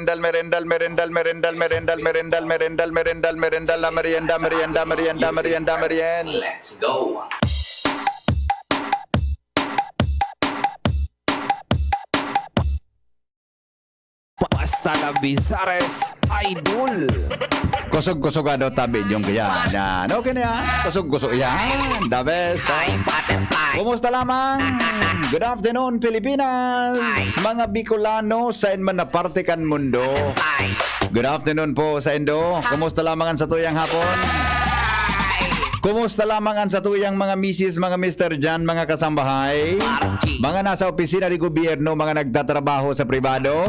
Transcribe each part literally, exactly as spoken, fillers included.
merendal, merendal, merendal, merendal, merendal, merendal, merendal, merendal, merendal, la merienda, merienda, merienda, merienda, merienda. Let's go. Basta la Bizares, idol. Kusog-kusog ano tabi yung kaya. Yan. Okay na yan. Kusog-kusog yan. The best. Ay, butterfly. Kumusta lamang? Good afternoon, Pilipinas. Ay. Mga Bicolano, saan man na parte kan mundo. Ay. Good afternoon po sa indo. Kumusta lamang ang satuyang hapon? Kumusta lamang ang satuyang mga misis, mga mister dyan, mga kasambahay? Mga nasa opisina de gobyerno, mga nagtatrabaho sa pribado?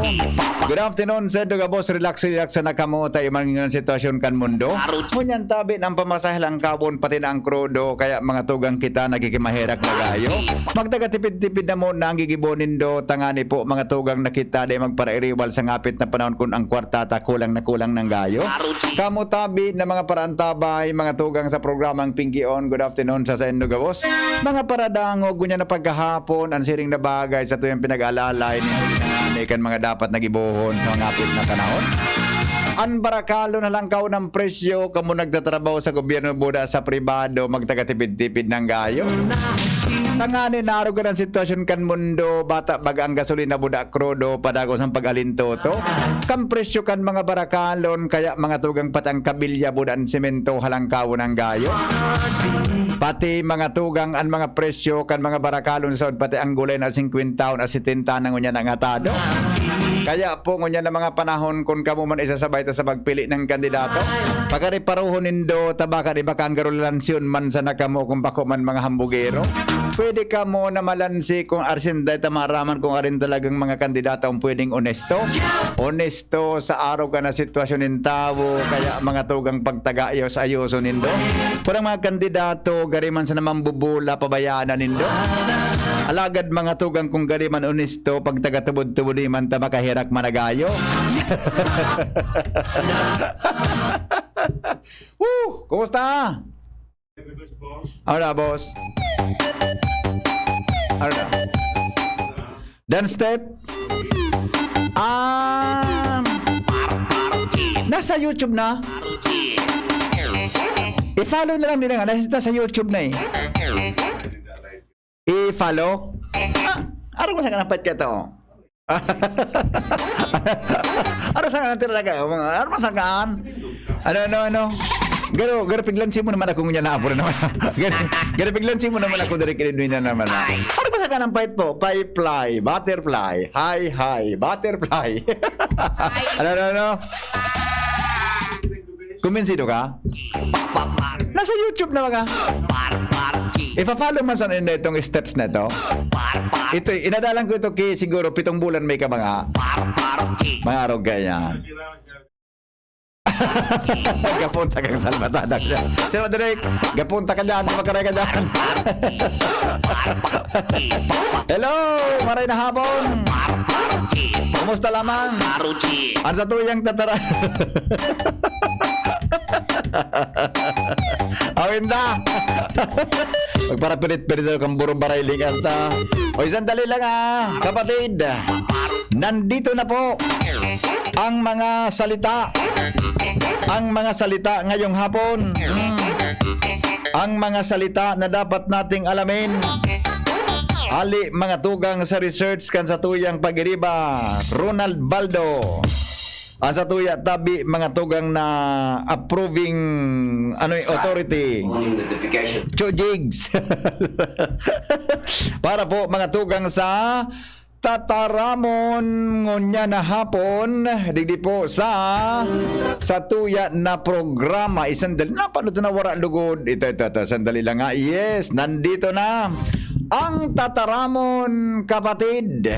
Good afternoon, Sendo Gabos. Relax, relax na kamo. Tayo man ngayon ang sitwasyon kan mundo. Ngunyan tabi ng pamasahe lang kabon, pati na ang krudo. Kaya mga tugang kita, nagkikimaherak na gayo. Magtagatipid-tipid na muna ang gigibo nindo. Tangani po, mga tugang na kita, di magparairiwal sa ngapit na panahon kun ang kwarta ta kulang na kulang ng gayo. Kamo tabi na mga paraantabay, mga tugang sa programang Pinggion, good afternoon sa saindo gabos. Mga paradangog, ngunyan na pagkahapon, ang siring na bagay sa tuyang pinag-alalay ni, ni kan mga dapat nagibohon sa ngapit na panahon. An barakalo na lang kao ng presyo, kamo nagtatrabaho sa gobyerno, buda sa pribado, magtagatipid-tipid ng gayo. Tangani, narugan ang sitwasyon kan mundo, bata baga ang gasolina, buda krudo, padagos ang pag-alintoto. Kan presyo kan mga barakalon, kaya mga tugang pati ang kabilya, buda an semento, halangkawon ang gayo. Pati mga tugang an mga presyo kan mga barakalon, saod pati ang gulay na singkwenta na setenta na ngunyan ang atado. Kaya po, ngunyan na mga panahon, kun kamo man isasabay ta sa pagpili ng kandidato, pagkariparohon nindo, ta baka di ba kan garulansyon man sana kamo kung bako man mga hambugero. Pwede kamo na malansi kung arsin dahil ta maaraman kung arin talagang mga kandidato ang pwedeng onesto. Onesto sa araw ka na sitwasyon nin tawo, kaya mga tugang pagtagayos-ayoson nindo. Parang mga kandidato, gari man sana mambubula, pabayaan na nindo. Alagad mga tugang kung gari man onesto, pag tagatubod-tubod di man ta makaherak managayo. Woo! Kumusta? Ano na, boss? Ano na? Dance step? Ah, nasa YouTube na? I-follow na lang din nga. Nasa, nasa YouTube na eh. I-follow? Ah, arog man sa kanang pait ka to. Arog sa kanang talaga, mga, arog man sa kan. Ano, ano, ano? Garo, garo, piglansi mo naman ako ngunyan na apura naman. Garo, garo, piglansi mo naman ako diri, kinidwi na naman na. Arog man sa kanang pait po, pay fly, butterfly, hi, hi, butterfly. Ano, ano, ano? Kumbinsido ka? Nasa YouTube na mga. Ipa-follow man sa ninda itong steps na ito. Ito, inadalan ko ito kay siguro pitong bulan may ka mga. Mga arog ganyan. Gapunta kang salbatada dyan. Sir Roderick, gapunta ka dyan, makaray ka dyan. Hello, maray na hapon. Kumusta lamang? Ang sa tuyang tatara. Awinda. Magparapilit-pilit daw kang burong barayling anta. Oy, sandali lang ah, kapatid. Nandito na po ang mga salita. Ang mga salita ngayong hapon. Mm. Ang mga salita na dapat nating alamin. Ali, mga tugang sa research kan sa tuyang pag-iriba, Ronald Baldo. Ang sa tuya tabi, mga tugang na approving, ano, eh, authority. Morning notification. Cho Jigs. Para po, mga tugang sa Tataramon, ngunyan na hapon, digdi po sa, sa tuya na programa. Isang dal-, napano ito na wara lugod? Ito, ito, ito, sandali lang nga. Yes, nandito na ang Tataramon, kapatid.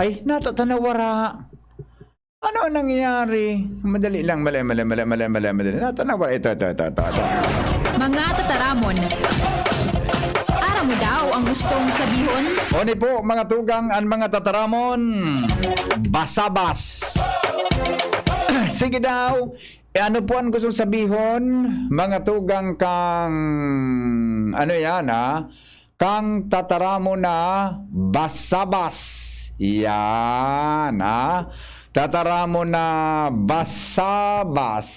Ay, natatanawara. Ano nangyayari? Madali lang, mali, mali, mali, mali, mali, madali. Natanaw ba? Ito, ito, ito, ito, ito. Mga tataramon. Aram mo daw ang gustong sabihon? Oni po, mga tugang, ang mga tataramon. Basabas. Sige daw. Eh, ano po ang gustong sabihon? Mga tugang kang, ano yan, ha? Kang tataramon na basabas. Yan, ha? Tataramon na basabas.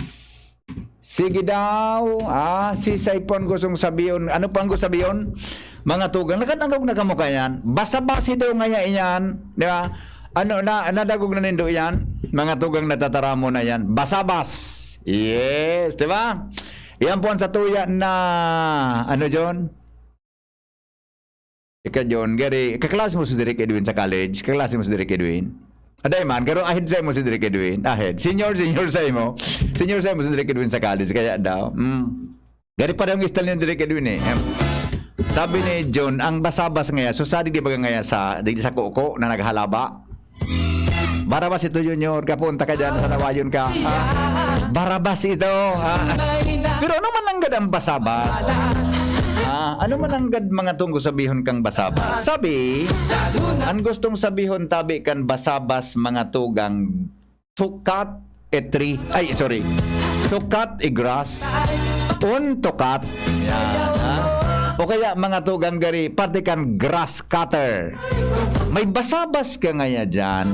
Sige daw, ah, sisay po ang gustong sabihon. Ano po ang gustong sabihon? Mga tugang, nakadangog na kamo kayan. Basabas daw ngaya iyan, di ba? Ano, na, nadagog na nindo iyan? Mga tugang, natataramon na yan. Basabas. Yes, di ba? Iyan po ang satuya na, ano, John? Ika, John, gari, kaklase mo si Direk Edwin sa college? Kaklase mo si Direk Edwin? Aday man, garo ahead sa'yo mo si Direk Edwin. Ahead. Senior, senior sa'yo mo. Senior sa'yo mo si Direk Edwin sa college. Kaya daw, mm. Gari pa daw ang style ni Direk Edwin eh. Em, sabi ni John, ang basabas ngaya, so sabi di ba ngaya sa, di sa kuko na naghalaba? Barabas ito, Junior. Kapunta ka dyan, sa nawayon ka. Ah, Barabas ito. Ah. Pero ano man ang gad ang basabas? Ah, ano man ang gad mga tunggo sabihon kang basabas? Sabi, ang gustong sabihon tabi kan basabas mga tugang to cut a tree. Ay, sorry. To cut a grass. Un to cut. Yan, ha? O kaya mga tugang gari, parte kan grass cutter. May basabas ka ngaya dyan.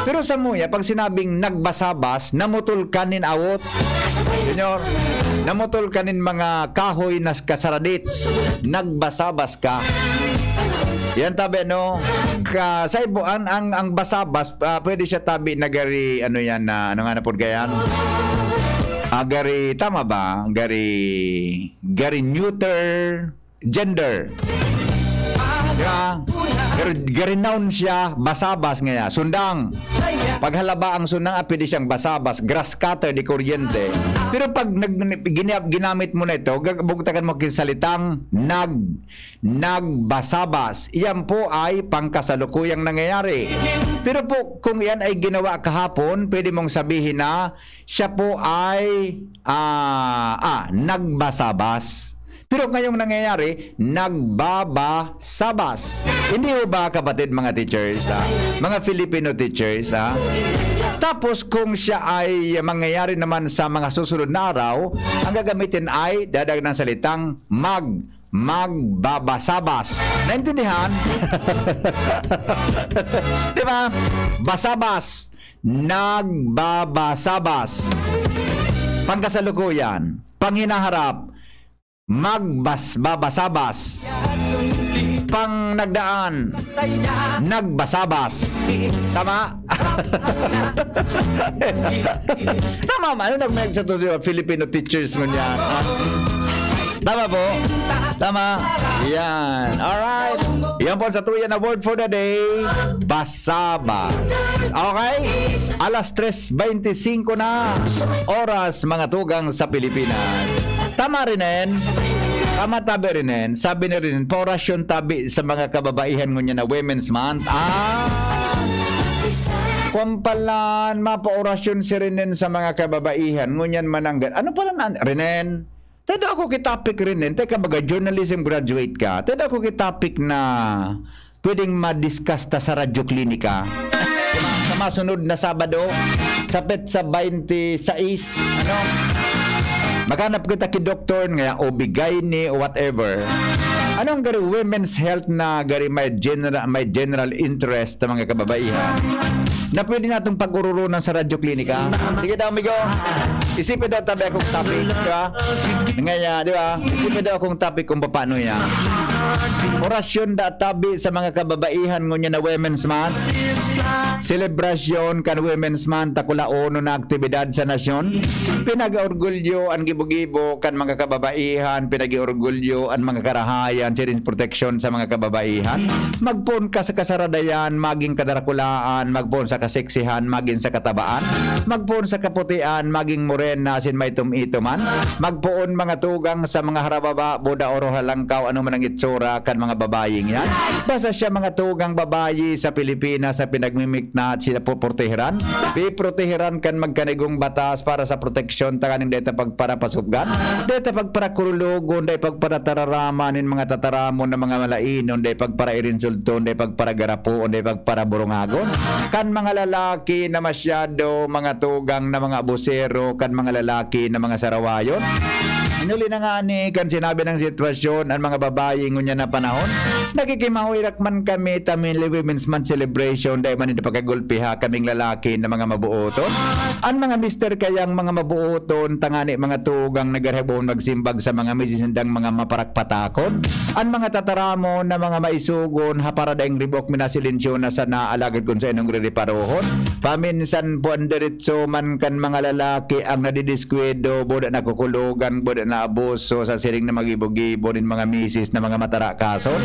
Pero sa muya, pag sinabing nagbasabas, namutol ka nin awot. Senyor, namutol ka nin mga kahoy na kasaradit. Nagbasabas ka. Yan tabi, no? Ka, sa ibo, ang, ang, ang basabas, ah, pwede siya tabi na gari, ano yan, na, ano nga na po yan? Ah, gari, tama ba? Gari, gari neuter gender. Di ba? Gari, gari noun siya, basabas ngaya. Sundang. Paghalaba ang sundang, ah, pwede siyang basabas, grass cutter, di kuryente. Pero pag nag, gina-, ginamit mo na ito, gag-, bugtakan mo ang salitang nag, nagbasabas. Iyan po ay pangkasalukuyang nangyayari. Pero po, kung iyan ay ginawa kahapon, pwede mong sabihin na siya po ay, ah, ah, nagbasabas. Pero ngayong nangyayari, nagbabasabas. Hindi ho ba, kapatid, mga teachers, ah? Mga Filipino teachers, ah? Tapos, kung siya ay mangyayari naman sa mga susunod na araw, ang gagamitin ay dadagdag ng salitang mag, magbabasabas. Naintindihan? Di ba? Basabas. Nagbabasabas. Pangkasalukuyan. Panghinaharap. Magbas-, babasabas. Pang nagdaan, nagbasabas. Tama? Tama man. Ano nagmayag sa to sa Filipino teachers ngunyan? Ha? Tama po? Tama? Yan. Alright. Yan po sa tuya na word for the day. Basaba. Okay? Alas tres veinticinco na. Oras, mga tugang sa Pilipinas. Tama, Rinen? Tama tabi, Rinen? Sabi ni Rinen, paorasyon tabi sa mga kababaihan ngunyan na Women's Month. Ah! Kwan palan, mapaorasyon si Rinen sa mga kababaihan ngunyan mananggad. Ano pala na, Rinen? Tayo ako ki topic, Rinen. Teka, baga journalism graduate ka. Tayo ako ki topic na pwedeng ma-discuss ta sa Radyo Klinika. Sa masunod na Sabado, sa petsa twenty-six, ano? Maghanap kita ki doktor nga O B-gyne o whatever. Anong gari women's health na gari may general, may general interest sa mga kababaihan na pwede natong pag-ururunan sa Radyo Klinika? Sige daw, amigo. Isipin daw tabi akong topic, di ba? Ngaya, di ba? Isipin daw akong topic kung paano yan. Orasyon da tabi sa mga kababaihan ngunyan na Women's Month. Selebrasyon kan Women's Month, takula uno na aktibidad sa nasyon. Pinag-orgulyo an gibo-gibo kan mga kababaihan, pinag-orgulyo an mga karahayan, siring proteksyon sa mga kababaihan. Magpoon ka sa kasaradayan, maging kadarakulaan, magpoon sa kaseksihan, maging sa katabaan, magpoon sa kaputian, maging morena, asin may tum-ituman, magpoon mga tugang sa mga harababa, buda, oro, halangkaw, ano man ang itsura kan mga babaying yan. Basta siya mga tugang babayi sa Pilipinas sa pinagmimik-, na sila poproteheran. Piproteheran kan magkanigong batas para sa proteksyon tanganing dai ta pagparapasubgan, dai ta pagparakululugon, dai pagparatararaman nin mga tataramon na mga malainon, dai pagparairiinsulton, dai pagparagarapoon, dai pagparaburungagon. Kan mga lalaki na masyado, mga tugang na mga abusero, kan mga lalaki na mga sarawayon. Inuli na ngani kan sinabi ng sitwasyon, ang mga babayi ngunyan na panahon, nakikimahuirak man kami ta mainly Women's Month celebration, dai man ito pakagulpiha kaming lalaki na mga mabuoton. Ang mga mister kayang mga mabuoton, tangani mga tugang na garabohon magsimbag sa mga misis nindang mga maparakpatakon. Ang mga tataramon na mga maisugon, ha para daing ribok minasilencio na sana, alagad kun sa inong ririparohon. Paminsan po ang diretso man kan mga lalaki ang nadidiskwidado, buda nakukulogan, buda na abuso sa siring na magibo-gibo nin mga misis na mga matarakason.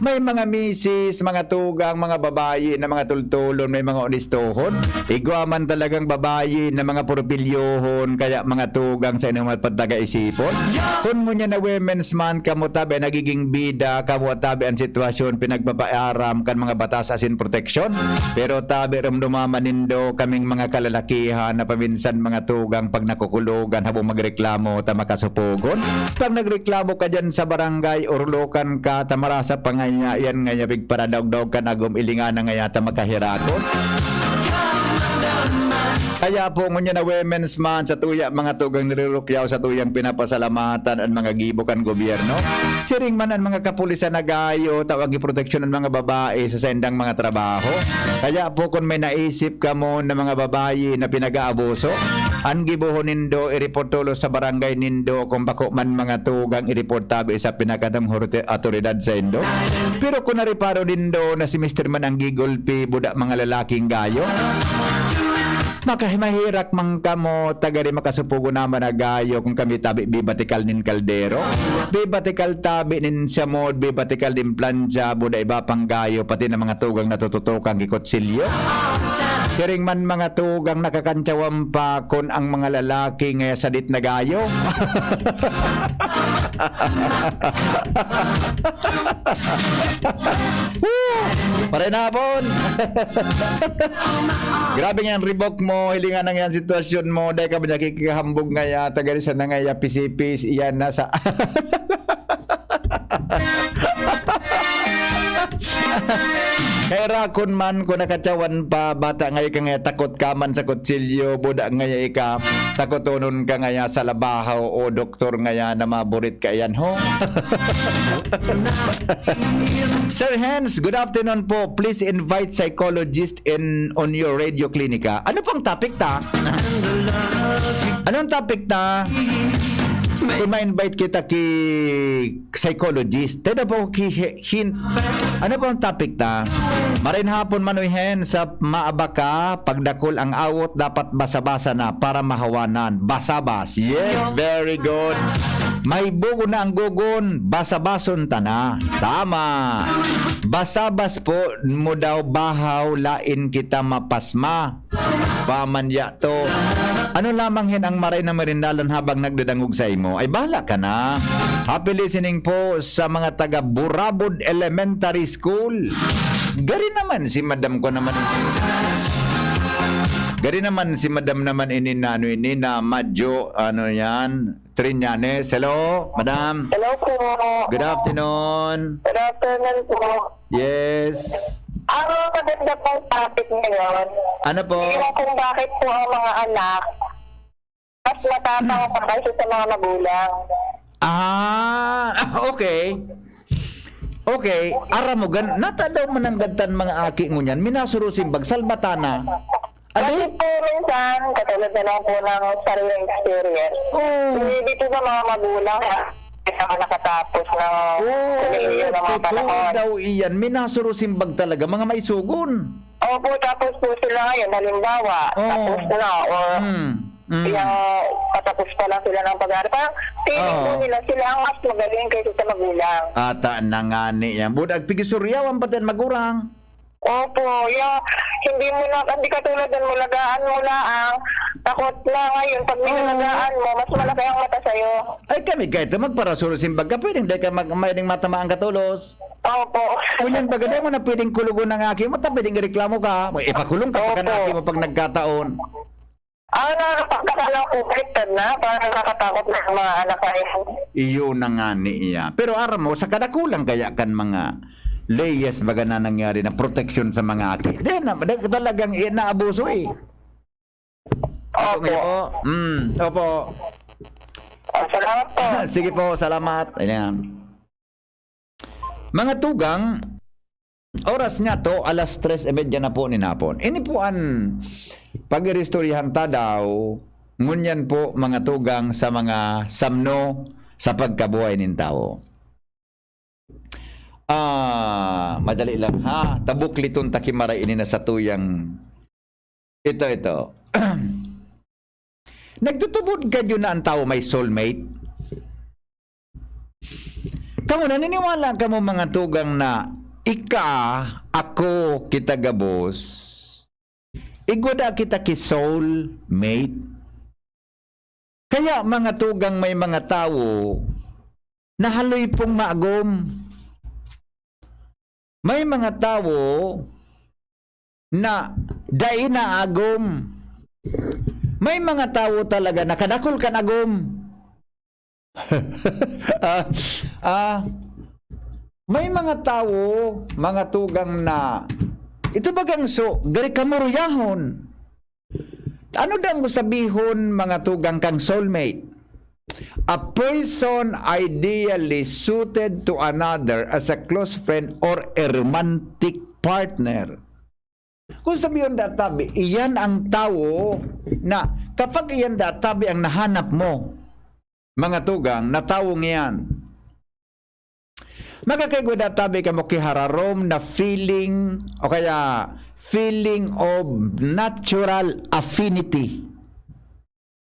May mga misis, mga tugang, mga babayi na mga tultulon, may mga onestohon. Igwa man talagang babayi na mga purpilyohon, kaya mga tugang sa inyong mga pagtaga-isipon. Kun ngunyan na Women's Month, kamo tabi nagiging bida, kamo tabi ang sitwasyon pinagpapaaram kan mga batas asin proteksyon. Pero tabi, ramdama man nindo kaming mga kalalakihan na paminsan mga tugang pag nakukulogan habong magreklamo ta makasupogon. Pag nagreklamo ka dyan sa barangay, urulokan ka, ta marasa pa ngaya, yan ngaya pigparadaog-daog kan agom, ilingan na ngaya ta makahirakot. Kaya po, ngunyan na Women's Month, sa tuya mga tugang nirurukyaw, sa tuyang pinapasalamatan ang mga gibo kan gobyerno. Siring man ang mga kapulisan na gayo, tawag proteksyon ang mga babae sa saindang mga trabaho. Kaya po, kung may naisip kamo na mga babayi na pinag-aabuso, ang gibohon nindo, i-report tolos sa barangay nindo, kung bako man mga tugang, i-report tabi sa pinakadang horte-, autoridad sa indo. Pero kung nariparo nindo na si mister man ang gigulpi, buda mga lalaking gayo, makahimahirak man kamo, tagari makasupugo naman na gayo kung kami tabi bibatikal nin kaldero, bibatikal tabi nin samod, bibatikal nin plancha, buda iba pang gayo, pati na mga tugang natututokan ki kutsilyo. Siring man mga tugang nakakantsawan pa kun ang mga lalaki ngaya sadit na gayo. Woo! Paray na hapon! Grabe nga ang ribok mo, hilingan na nga ang sitwasyon mo, dahil ka ba nakikihambog ngaya, taga sa na ngaya, pisipis, iyan na sa... Kaya rakon man, kung nakatsawan pa, bata ngaya ka ngaya, takot ka man sa kutsilyo, buda ngaya ika, takotonon ka ngaya sa labahaw o doktor ngaya na maburit ka iyan, ho? Sir Hans, good afternoon po. Please invite psychologist in on your Radio Clinica. Ano pang topic ta? Anong topic ta? Kung ma-invite kita ki psychologist, tayo po ki he-, hint. Ano pang topic ta? Marin hapon, Manoy Hen, sa maabaka, pagdakol ang awot, dapat basa-basa na para mahawanan. Basabas. Yes, very good. May bugo na ang gugon, basabason ta na. Tama. Basabas po mo daw bahaw, lain kita mapasma. Paman yato. Ano lamang hin ang maray na merindalan habang nagdadangog sa imo? Ay, bahala ka na. Happy listening po sa mga taga Burabod Elementary School. Gari naman si madam ko naman. Gari naman si madam naman ini na ano ini na Madjo, ano yan, Triñanes. Hello, madam. Hello po. Good afternoon. Good afternoon po. Yes. Ang maganda pong topic ngayon, Ano po? yung kung bakit po ang mga anak mas matapang pa kaysa sa mga magulang. Ah, okay. Okay, aram mo, gan-, nata daw mananggad tan mga aki ngunyan, minasurusimbag, salbatana. Kasi Ano? po minsan, katulad na lang po ng sariling experience, Oo. hindi po sa mga magulang, ha? Hindi naman nakatapos ng Oo, kolehiyo ng mga totoo panahon. daw iyan. Minasurusimbag talaga, mga maisugon. Opo, tapos po sila ngayon, halimbawa, Oo. tapos na, or Mm, mm. yung patapos pa lang sila ng pag-aaral. Parang feeling po Oo. nila sila ang mas magaling kaysa sa magulang. Ata na nga ni yan. Budag pigisuryawan pati ang magurang. Opo, yung hindi mo na, hindi katulad nun, mulagaan mo na ang takot na ngayon. Pag Oo. Minalagaan mo, mas malaki ang mata sa'yo. Ay, kami kahit na magparasuro simbag ka, pwedeng di ka mag-, may ding matamaan ka tolos. Opo. Ngunyan, baga di mo na pwedeng kulugon ang aki mo, ta pwedeng ireklamo ka. Ipakulong ka pa kan Opo. Aki mo pag nagkataon. Ang nakakapagkakala ko, baliktad na. Parang nakakatakot na ang mga anak ngayon. Iyo na nga ni iya. Pero aram mo, sa kadakulang kaya kan mga leyes baga na nangyari na proteksyon sa mga aki. Di na, di, talagang inaabuso eh. Opo. Opo. Mm, opo. Ah, salamat po. Sige po, salamat. Ayan. Mga tugang, oras nga to, alas tres y media na po nin hapon. Ini po an pag-iristoryahan ta daw, ngunyan po, mga tugang, sa mga samno sa pagkabuhay nin tawo. Ah, madali lang, ha? Tabukliton ta ki maray ini na satuyang ito, ito. Nagtutubod kadyo na an tawo may soulmate? Kamo, naniniwala kamo, mga tugang, na ika, ako, kita gabos, igwa da kita ki soulmate? Kaya, mga tugang, may mga tawo na haloy pong maagom. May mga tawo na dai na agom. May mga tawo talaga na kadakul kan agom. Ah, ah, may mga tawo, mga tugang, na ito bagang so, gari kamuruyahon. Ano dang sabihon, mga tugang, kang soulmate? A person ideally suited to another as a close friend or a romantic partner. Kung sabihon da tabi, iyan ang tawo na, kapag iyan da tabi ang nahanap mo, mga tugang, na tawong iyan, makakaigwa da tabi kamo ki hararom na feeling o kaya feeling of natural affinity.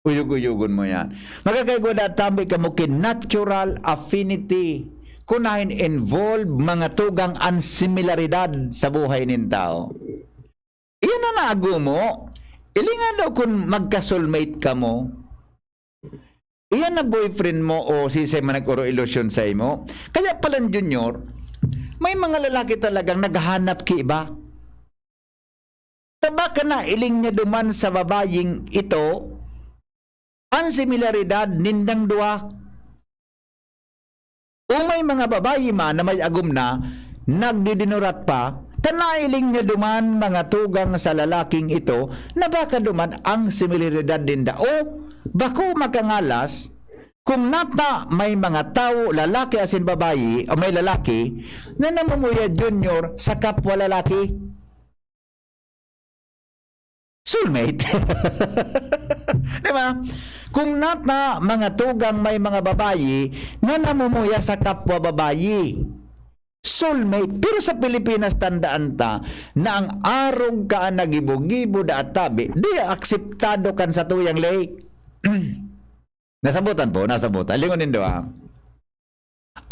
Uyog-uyogon mo yan. Makakaigwa da tabi kamo ki natural affinity. Kunahin involve, mga tugang, an similaridad sa buhay nin tao. Iyan na naago mo. Ilingan daw kun magka-soulmate kamo. Iyan na boyfriend mo o sisay man nag-oro ilusyon sa imo. Kaya pala, Junior, may mga lalaki talagang naghahanap ki iba. Ta baka nailing niya duman sa babaying ito an similaridad nindang duwa. O may mga babayi man na may agom na, nagdidinurat pa, ta nailing niya duman, mga tugang, sa lalaking ito na baka duman ang similaridad ninda. O bako makangalas, kung nata may mga tawo, lalaki asin babayi, o may lalaki, na namumuya, Junior, sa kapwa lalaki. Soulmate. Di ba? Kung nata, mga tugang, may mga babayi na namumuya sa kapwa babayi. Soulmate. Pero sa Pilipinas, tandaan ta na ang arog ka an nagibo-gibo da at tabi, di akseptado kan satuyang ley. Nasabotan po, nasabotan. Lingon nindo, ha?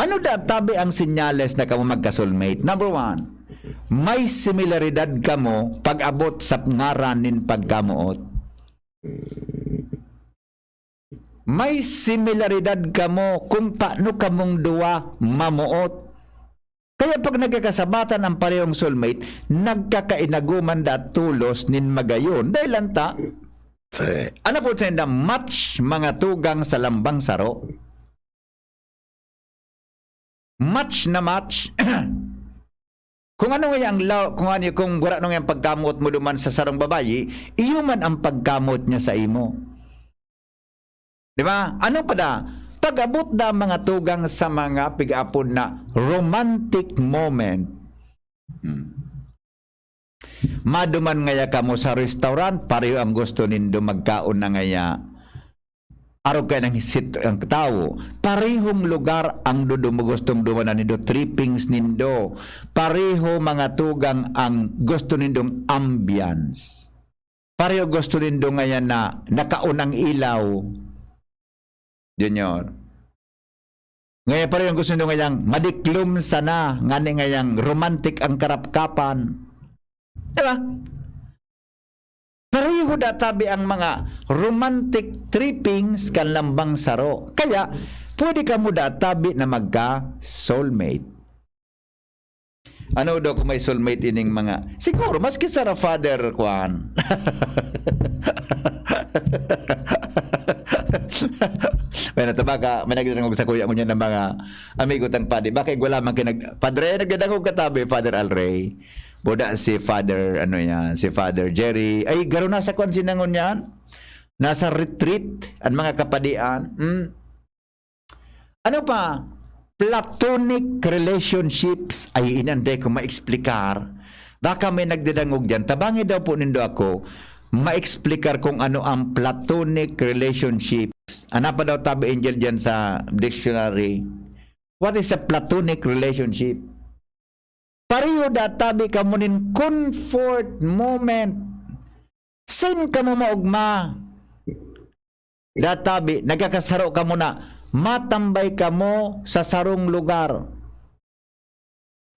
Ano da tabi ang senyales na kamo magka-soulmate? Number one, may similaridad kamo pag-abot sa ngaran nin pagkamoot. May similaridad kamo kung paano kamong duwa mamoot. Kaya pag nagkakasabatan ang parehong soulmate, nagkakainaguman da tolos nin magayon. Dahil lang ta, ano po sa inda, match, mga tugang, sa lambang saro. Match na match. Kung ano nga ang law, kung ano, kung wala nung yang pagkamoot mo duman sa sarong babayi, iyo man ang pagkamoot niya sa imo. Di ba? Ano pa da? Pag-abot da, mga tugang, sa mga pig-apod na romantic moment. Hmm. Maduman ngaya kamo sa restaurant, pareho ang gusto nindo magkaon na ngaya. Arog kay nang sit-, ang tawo, parehong lugar ang dudu-, gustong dumanan nindo, trippings nindo. Pareho, mga tugang, ang gusto nindong ambience. Pareho gusto nindo ngayan na nakaon ang ilaw. Junior. Ngayon, parehong gusto nindo ngayang madiklom sana, ngani ngayang romantic ang karapkapan. Di ba? Pareho da tabi ang mga romantic trippings kan lambang saro. Kaya, pwede kamo da tabi na magka-soulmate. Ano daw kung may soulmate ining mga, siguro, maski sa ra Father Kwan. May natabaka, may nagdadangog sa kuya ko niya ng mga amigo tang padi. Bakit wala man kinag-, Padre, nagdadangog ka tabi, Father Alray. Buda si Father, ano yan, si Father Jerry. Ay, garo na sa kwan sinangon yan. Nasa retreat, ang mga kapadian. Hmm? Ano pa? Platonic relationships. Ay, inanday ko ma-explicar. Baka may nagdadangog dyan. Tabangi daw po nindo ako, ma-explicar kung ano ang platonic relationships. Hanapa daw tabi, Angel, dyan sa dictionary. What is a platonic relationship? Pareho da tabi kamo nin comfort moment. Sain kamo maogma? Da tabi, nagkakasaro kamo na matambay kamo sa sarong lugar.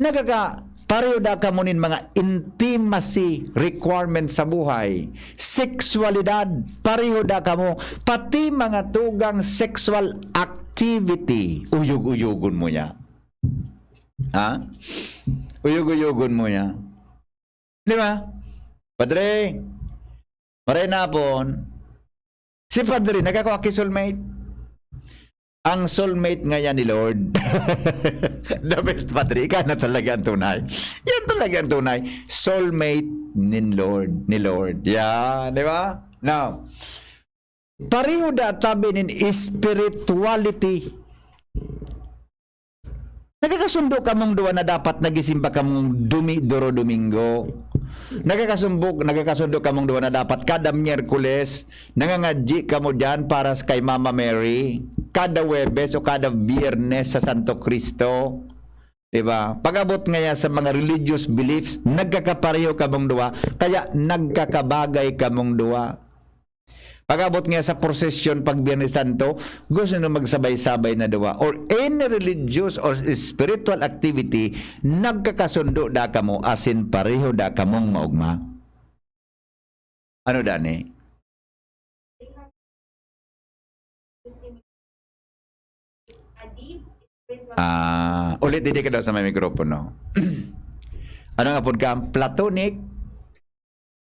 Nagkaka-, pareho da kamo nin mga intimacy requirements sa buhay. Sexualidad, pareho da kamo. Pati mga tugang sexual activity, uyog-uyogon mo niya. Ha? Uyog-uyogon mo niya. Di ba? Padre, maray na hapon. Si Padre, nagkakawa ki soulmate. Ang soulmate nga yan ni Lord. The best, Padre. Ika na talaga ang tunay. Yan talaga ang tunay. Soulmate ni Lord. Ni Lord. Yan, di ba? Now, pareho da tabi nin spirituality. Nagkakasundo kamong duwa na dapat nagisimba kamong dumi-, doro Domingo. Nagkakasumbog, nagkakasundo kamong duwa na dapat kada Miyerkules, nangangadyi kamo diyan para sa kay Mama Mary. Kada Huwebes o kada Biyernes sa Santo Cristo. Diba? Pag-abot ngaya sa mga religious beliefs, nagkakapareho kamong duwa, kaya nagkakabagay kamong duwa. Pag-abot ngaya sa prosesyon pag Biyernes Santo, gusto na magsabay-sabay na duwa. Or any religious or spiritual activity, nagkakasundo da kamo, asin pareho da kamong maogma. Ano dani? Ah, ulit, hindi ka daw sa may mikropono. Ano nga pod ka? Platonic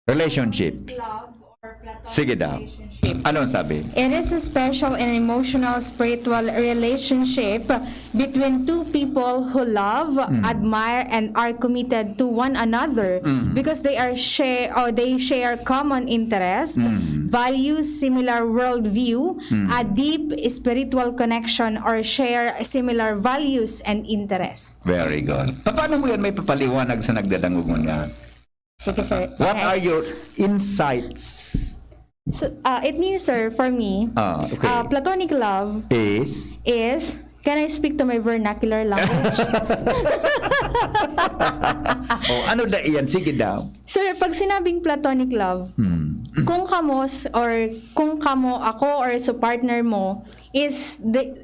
relationship. Love or platonic Sige daw. relationship. Ano ang sabi? It is a special and emotional spiritual relationship between two people who love, Mm. admire, and are committed to one another Mm. because they are share or they share common interest, Mm. values, similar worldview, Mm. a deep spiritual connection, or share similar values and interest. Very good. Pa-, paano mo yan may papaliwanag sa nagdadangog mo niya? Sige, sir. What Okay. are your insights? So, uh, it means, sir, for me, Ah, okay. uh, platonic love Is? is, can I speak to my vernacular language? Oh, ano da iyan? Sige daw. Sir, pag sinabing platonic love, Hmm. kung kamo s-, or kung kamo, ako, or sa partner mo, is the,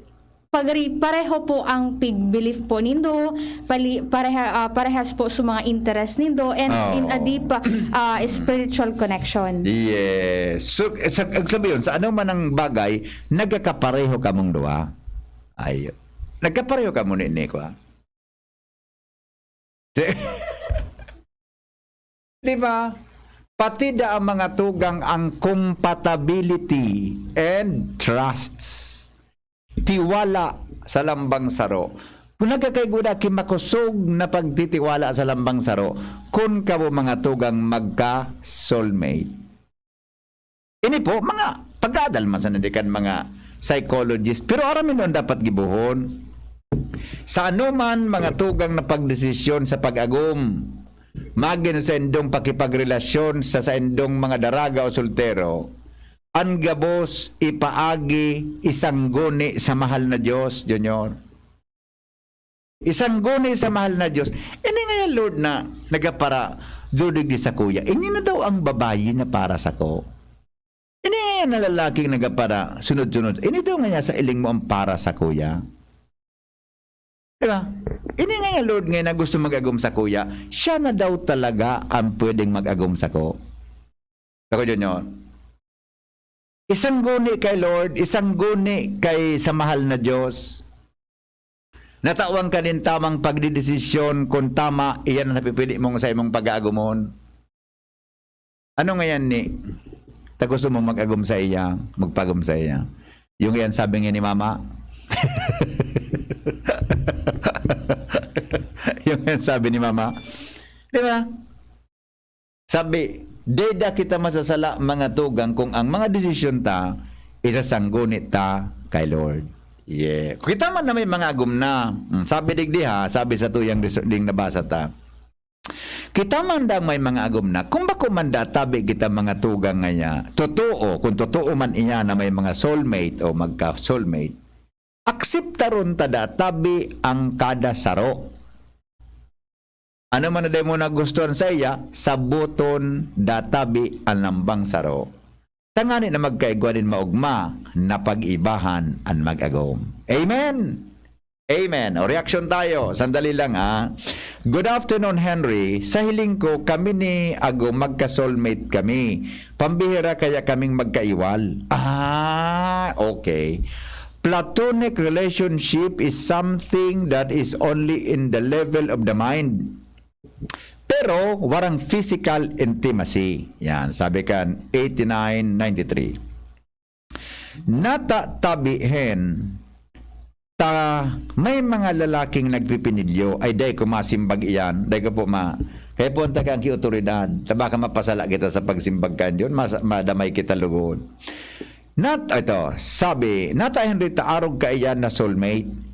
pagri-, pareho po ang pig-, belief po nindo, pali-, pareha-, ah, parehas po sa mga interest nindo, and Oo. in a deep, ah, spiritual connection. Yes. So, sa, ang sabi yun, sa ano man ang bagay, nagkakapareho kamong duwa. Ay, nagkapareho kamo ni, ni, kwa? Di-, di ba? Pati da ang mga tugang ang compatibility and trusts. Tiwala sa lambang saro. Kung nagkakaigwa da ki makosog na pagtitiwala sa lambang saro, kun kamo mga tugang magka-soulmate. Ini po, mga pag-aadal man sana di kan mga psychologist. Pero aram mo an dapat gibohon. Sa anoman mga tugang na pagdesisyon sa pag-agom, magin sa indong pakipagrelasyon sa saindong mga daraga o soltero, an gabos ipaagi, isangguni sa mahal na Dios, Junior. Isangguni sa mahal na Dios. Ini nga yan, Lord, na nagapara, dudig di sakuya. Ini na daw ang babayi na para sako. Ini nga yan na lalaking nagapara, sunod-sunod. Ini daw nga yan sa iling mo ang para sakuya. Di ba? Ini nga yan, Lord, ngayon na gusto mag-agom sa kuya, siya na daw talaga ang pwedeng mag-agom sa ko. Ako, Junior. Isang guni kay Lord, isang guni kay sa mahal na Diyos. Natawan ka nin tamang pagdedesisyon kung tama, iyan ang napipili mong sa imong pag-aagumon. Ano ngayon ni? Ta gusto mo mag-agom sa iya, magpagom sa iya. Yung yan sabi nga ni mama. Yung yan sabi ni mama. Di ba? Sabi, "Dida kita masasala, mga tugang, kung ang mga desisyon ta, isasangguni ta kay Lord." Yeah. Kita man na may mga agom na. Mm, sabi digdi ha, sabi sa tuyang res-, ding nabasa ta. Kita man dang may mga agom na, kung bako man da tabi kita mga tugang ngaya, totoo, kung totoo man iya na may mga soulmate o magka-soulmate, akseptaron ta da tabi ang kada saro. Ano man na dai mo nagustuhan sa iya, saboton da tabi an lambang saro. Tangani na magkaigwa nin maogma na pag-ibahan an mag-agom. Amen! Amen. O, reaksyon tayo. Sandali lang, ah. "Good afternoon, Henry. Sa hiling ko, kami ni Agom magka-soulmate kami. Pambihira kaya kaming magkaiwal." Ah, okay. Platonic relationship is something that is only in the level of the mind. Pero warang physical intimacy. Yan, sabi kan eighty-nine ninety-three. Nata tabi hen ta may mga lalaking nagpipinilyo, ay dai ko masimbag iyan, dai ko po ma-, kaya po ang taga ang kiautoridad, ta baka mapasala kita sa pagsimbag kan yun, mas-, madamay kita lugod. Nat-, ito, sabi, nata Henry ta arog kaiyan na soulmate.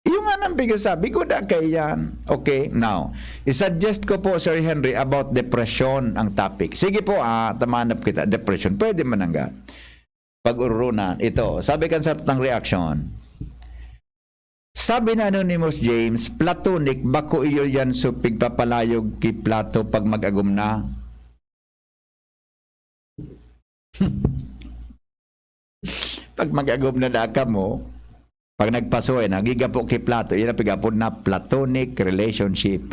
Iyo nga nang pigsasabi ko, da kaiyan. Okay, now, isuggest ko po, Sir Henry, about depression ang topic. Sige po, ah, tamanap kita, depression. Pwede man nangga. Pag-ururunan. Ito, sabi kan sa tang reaction. Sabi ni Anonymous James, "Platonic, bako iyo yan so pigpapalayog ki Plato pag mag-agom na." Pag mag-agom na da kamo, pag nagpasuhay na, gigapo ki Plato, yan ang pig-apod na platonic relationship.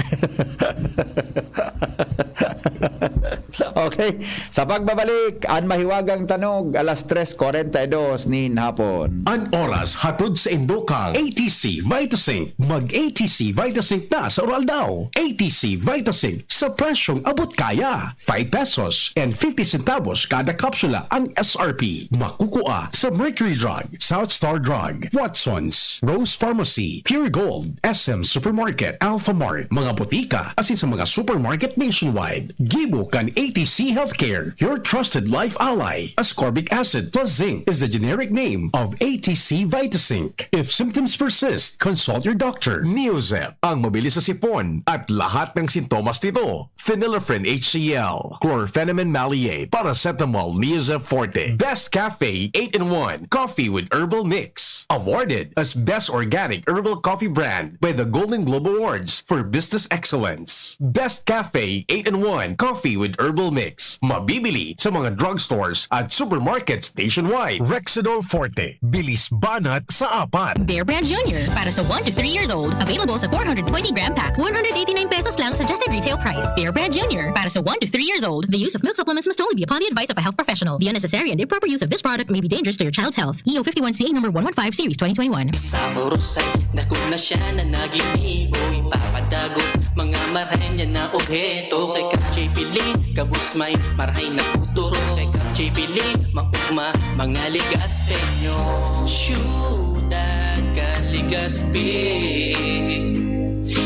Okay, sa pagbabalik, an mahiwagang tanog, alas tres kwarenta y dos nin hapon. An oras hatod sa indokang A T C Vitasync. Mag A T C Vitasync na sa Uraldaw. A T C Vitasync sa presyong abot kaya. Five pesos and fifty centavos kada kapsula ang S R P. Makukua sa Mercury Drug, South Star Drug, Watsons, Rose Pharmacy, Pure Gold, S M Supermarket, Alphamart, mga botika, asin sa mga supermarket nationwide. Gibo kan A T C Healthcare, your trusted life ally. Ascorbic acid plus zinc is the generic name of A T C Vitasync. If symptoms persist, consult your doctor. Neozep, ang mabilis sa sipon at lahat ng sintomas nito. Phenylephrine H C L, chlorphenamine maleate, paracetamol Neozep Forte. Best Cafe eight-in-one Coffee with Herbal Mix. Awarded as Best Organic Herbal Coffee Brand by the Golden Globe Awards for Business Excellence. Best Cafe eight-in-one Coffee with Herbal Mix. Mabibili sa mga drugstores at supermarkets nationwide. Rexidol Forte. Bilis banat sa apat. Bear Brand Junior para sa one to three years old. Available sa four hundred twenty gram pack. One hundred eighty-nine pesos lang suggested retail price. Bear Brand Junior para sa one to three years old. The use of milk supplements must only be upon the advice of a health professional. The unnecessary and improper use of this product may be dangerous to your child's health. E O fifty-one C A number one one five series twenty twenty-one. Sa oros ay dakog na siya na naginibo, ipapadagos mga marahay niya na obheto. Kay Kap J P Lee, gabos may marahay na futuro. Kay Kap J P Lee, maugma, mga Legaspeño. Syudad kan Legazpi,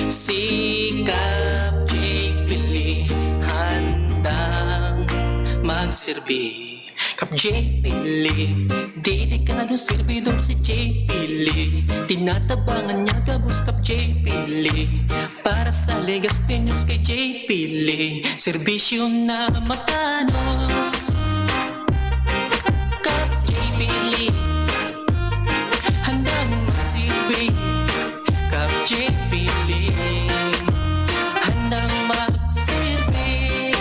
si Kap J P Lee handang magserbi. Kap J P Lee, dedikadong serbidor si J P Lee. Tinatabangan niya gabos Kap J P Lee. Para sa Legaspeños kay J P Lee, serbisyo na matanos. Kap J P Lee, handang magserbi. Kap J P Lee, handang magserbi.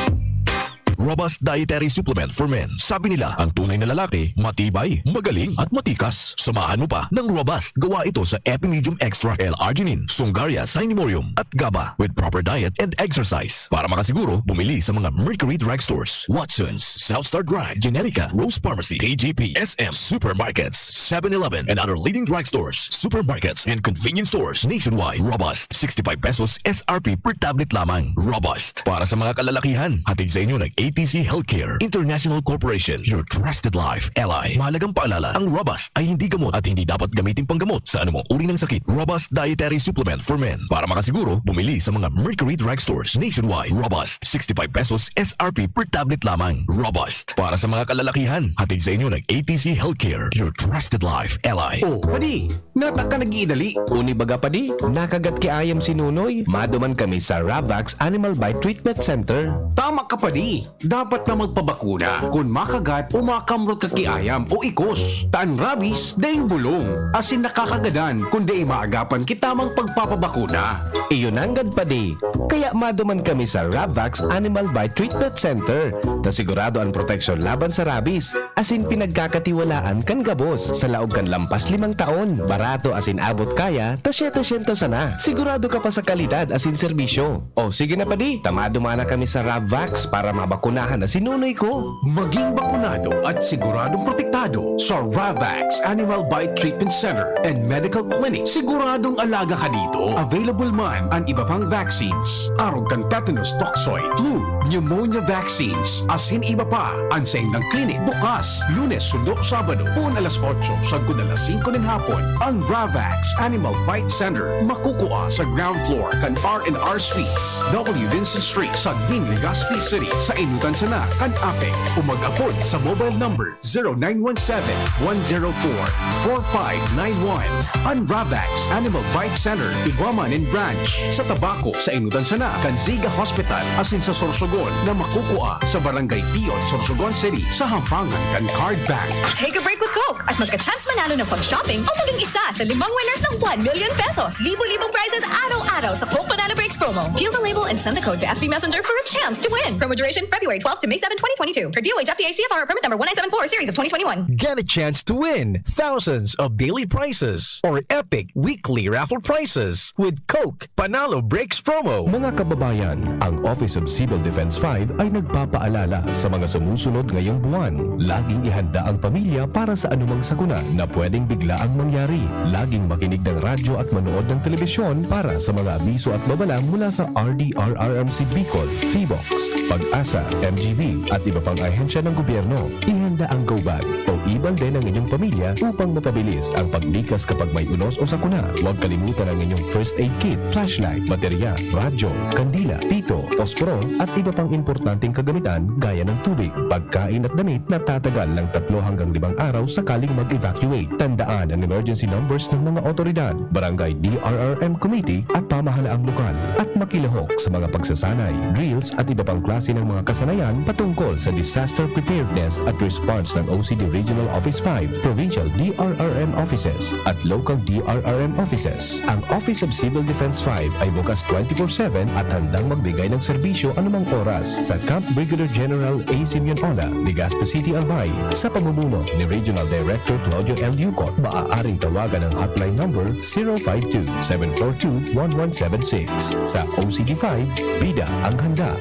Robust Dietary Supplement for Men. Sabi nila, ang tunay na lalaki, matibay, magaling, at matikas. Samahan mo pa ng Robust. Gawa ito sa Epimedium Extra L-Arginine, Sungaria Cinnamomum, at GABA with proper diet and exercise. Para makasiguro, bumili sa mga Mercury Drugstores, Watson's, South Star Drug, Generica, Rose Pharmacy, T G P, S M Supermarkets, Seven Eleven, and other leading drugstores, supermarkets, and convenience stores nationwide. Robust, sixty-five pesos S R P per tablet lamang. Robust. Para sa mga kalalakihan, hatid sa inyo ng A T C Healthcare International Corporation, your trusted life ally. Mahalagang paalala, ang Robust ay hindi gamot at hindi dapat gamitin panggamot sa anumang uri ng sakit. Robust Dietary Supplement for Men. Para makasiguro, bumili sa mga Mercury Drugstores nationwide. Robust, sixty-five pesos S R P per tablet lamang. Robust. Para sa mga kalalakihan, hatid sa inyo ng A T C Healthcare, your trusted life ally. Oh, padi, nata ka nag-iidali. Uni baga, padi, nakagat ki ayam si Nunoy. Maduman kami sa Ravax Animal Bite Treatment Center. Tama ka, padi. Dapat na magpabakuna kun makagat o makamrot ka ki ayam o ikos. Ta an rabies, daing bulong, asin nakakagadan kun dai maagapan ki tamang pagpapabakuna. Iyo nanggad, padi. Kaya maduman kami sa Ravax Animal Bite Treatment Center, ta sigurado an proteksyon laban sa rabies, asin pinagkakatiwalaan kan gabos. Sa laog kan lampas limang taon, barato asin abot kaya, ta siyete syentos sana. Sigurado ka pa sa kalidad asin serbisyo. O sige na, padi, ta maduman na kami sa Ravax para mabakunahan na si Nunoy ko. Maging bakunado at siguradong protektado sa Ravax Animal Bite Treatment Center and Medical Clinic. Siguradong alaga ka dito. Available man an iba pang vaccines, arog kan tetanus toxoid, flu, pneumonia vaccines, asin iba pa. An saindang clinic bukas Lunes sundo Sabado, poon alas otso sagkod alas singko nin hapon. An Ravax Animal Bite Center makukua sa ground floor kan R and R Suites, W Vincent Street, Saging, Legazpi City, sa Inutan sana kan APEC, o mag-apod sa mobile number zero nine one seven, one zero four, four five nine one. An Ravax Animal Bite Center, igwa man nin branch sa Tabaco, sa Inutan sana kan Ziga Hospital, asin sa Sorsogon na makukua sa Barangay Piot, Sorsogon City, sa Hampangan kan Card Bank. Take a break with Coke at magka-chance manalo ng pang-shopping o maging isa sa limang winners ng one million pesos. Libo-libong prizes araw-araw sa Coke Panalo Breaks promo. Peel the label and send the code to F B Messenger for a chance to win. Promo duration February twelfth to May seven, twenty twenty-two. Per D O H F T A C F R permit number one nine seven four series of twenty twenty-one. Get a chance to win thousands of daily prizes or epic weekly raffle prizes with Coke Panalo Breaks promo. Mga kababayan, ang Office of Civil Defense five ay nagpapaalala sa mga sumusunod ngayong buwan. Laging ihanda ang pamilya para sa anumang sakuna na pwedeng biglaang mangyari. Laging makinig ng radyo at manood ng telebisyon para sa mga abiso at babala mula sa R D R R M C Bicol, Phivolcs, PAGASA, M G B, at iba pang ahensya ng gobyerno. Ihanda ang go bag o e-balde ng inyong pamilya upang mapabilis ang paglikas kapag may unos o sakuna. Huwag kalimutan ang inyong first aid kit, flashlight, baterya, radyo, kandila, pito, posporo, at iba pang importanteng kagamitan gaya ng tubig, pagkain at damit na tatagal ng tatlo hanggang limang araw sakaling mag-evacuate. Tandaan ang emergency numbers ng mga otoridad, barangay D R R M committee at pamahalaang lokal, at makilahok sa mga pagsasanay, drills at iba pang klase ng mga kasanayan patungkol sa disaster preparedness at response ng O C D Regional Office five, Provincial D R R M Offices at Local D R R M Offices. Ang Office of Civil Defense five ay bukas twenty-four seven at handang magbigay ng serbisyo anumang oras sa Camp Brigadier General A. Simeon Ona, Legazpi City, Albay, sa pamumuno ni Regional Director Claudio L. Yucot. Maaaring tawagan ang hotline number zero five two, seven four two, one one seven six. Sa O C D five, bida ang handa.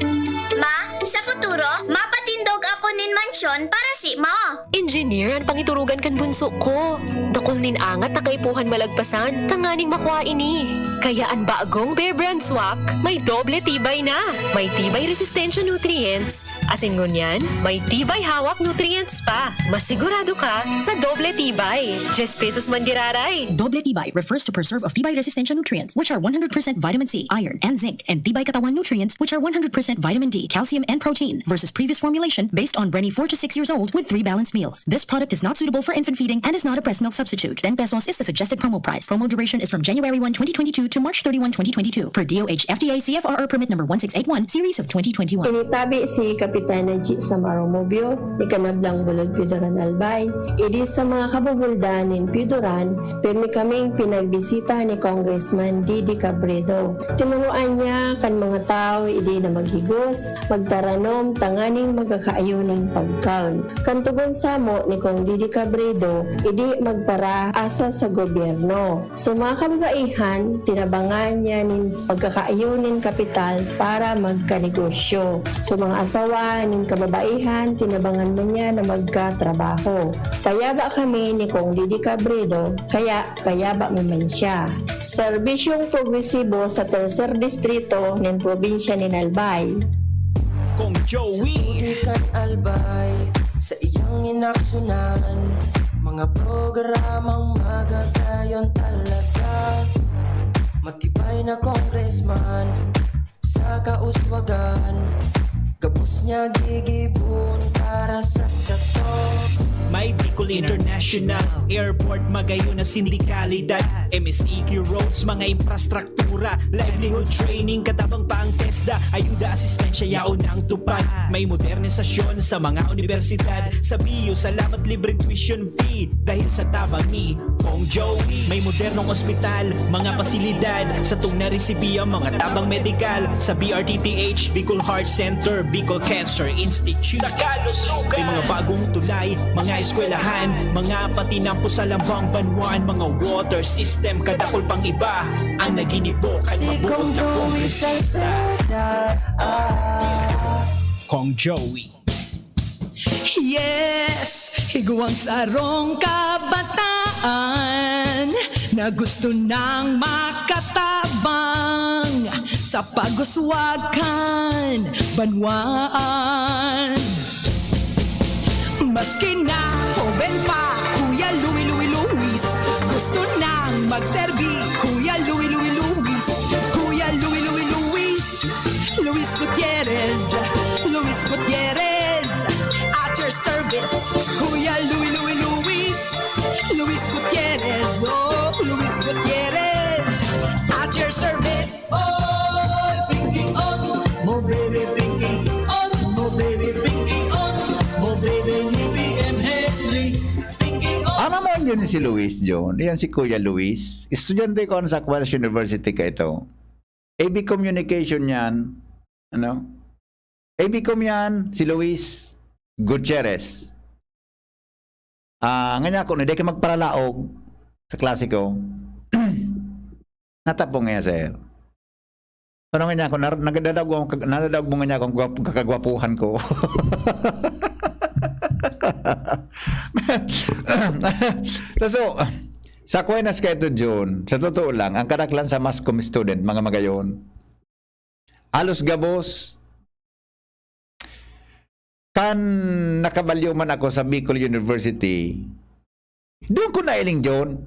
Ma, sa futuro, mapatindog ako nin mansyon para si ma. Engineer an pangiturugan kan bunso ko. Dakul nin angat na kaipuhan malagpasan tanganing makua ini. Kaya an bagong Bear Brand Swak may doble tibay na. May tibay resistensya nutrients, asin ngunyan, may tibay hawak nutrients pa. Masigurado ka sa doble tibay. Diyes pesos man giraray. Doble tibay refers to preserve of tibay resistensya nutrients, which are one hundred percent vitamin C, iron, and zinc, and tibay katawan nutrients, which are one hundred percent vitamin D, calcium, and protein, versus previous formulation based on Brenny four to six years old with three balanced meals. This product is not suitable for infant feeding and is not a breast milk substitute. Ten pesos is the suggested promo price. Promo duration is from January one, twenty twenty-two to March thirty-one, twenty twenty-two, per D O H F D A C F R R permit number one six eight one, series of twenty twenty-one. Initabi si Kap- Pitay na G sa Maromobio, ni Kanablang Bulod Piodoran Albay. Idi sa mga kabubuldan nin Piodoran, pirmi kaming pinagbisita ni Congressman Didi Cabredo. Tinuruan niya kan mga tawo idi na maghigos, magtaranom tanganing magkakaayo nin pagkaon. Kan tugon samo ni Cong Didi Cabredo, idi magparaasa sa gobyerno. So, mga kababaihan, tinabangan niya nin pagkakaayo nin kapital para magkanegosyo. So, mga asawa nin kababaihan, tinabangan man niya na magkatrabaho. Payaba kami ni Cong Didi Cabredo, kaya payaba mi man siya. Serbisyong progresibo sa Tercer Distrito nin probinsya nin Albay. Cong Joey. Sa tubig kan Albay, sa iyang inaksyonan, mga programang magagayon talaga. Matibay na congressman sa kauswagan, gabos niya gigibon para sa katok. May Bicol International Airport, magayon na sindikalidad, M S E Q roads, mga infrastruktura, livelihood training, katabang pa ang TESDA, ayuda, asistensya, yaon ang tupad. May modernisasyon sa mga universidad, sa B U, salamat, libreng tuition fee, dahil sa tabang ni Cong Joey. May modernong ospital, mga pasilidad, satong naresibi ang mga tabang medikal sa B R T T H, Bicol Heart Center, Bicol Cancer Institute. May mga bagong tulay, mga eskwelahan, mga patinampo sa lambang banwaan, mga water system, kadakol pang iba ang naginibo kan Si mabuot Cong na Joey kongresista. Salceda. Cong Joey. Yes! Higwang sarong kabataan na gusto nang makatabang sa pag-uswag kan banwaan. Maski na hoben pa, Kuya Louie Louie Luis, gusto nang magserbi, Kuya Louie Louie Luis, Kuya Louie Louie Luis, Luis Gutierrez, Luis Gutierrez, at your service, Kuya Louie Louie Luis, Luis Gutierrez, oh, Luis Gutierrez, at your service. Oy, pinking on, mo baby pinking on, mo baby pinking on, mo baby ni B M Henry. Pinking on. Ano man yun si Luis, John? Yan si Kuya Luis. Estudyante ko sa Aquinas University ka ito. A B Communication yan. Ano? A B Com yan, si Luis Gutierrez. Ah, nganya ko, na di ka magparalaog sa klase ko. Natapong nga, sir. Ano nga niya ako, nar- nagdadaog ako, kag- nadadaog mo nga niya akong gwap- kakagwapuhan ko. so, sa Aquinas ka ito, June, sa totoo lang, ang kadaklan sa Mascom student, mga magayon, halos gabos, kan nakabalyo man ako sa Bicol University, doon ko nailing, June.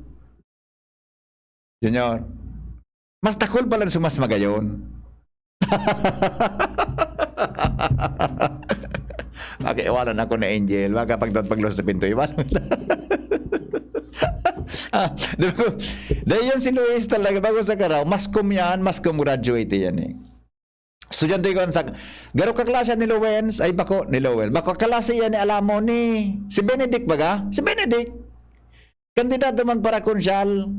Junior, mas takol pala sa mas magayon. Okay, iwanan ako na Angel. Makapagtatpaglos sa pinto, iwanan ko na. Ah, di ba ko? Dahil yun si Luis talaga, bago sa karaw, Mascom yan, Mascom graduate yan eh. Estudyante ko sa, garo kaklase ni Lowens, ay bako, ni Lowens. Bako kaklase yan ni Alamo ni, si Benedict baga? Si Benedict. Kandidato man para konsyal.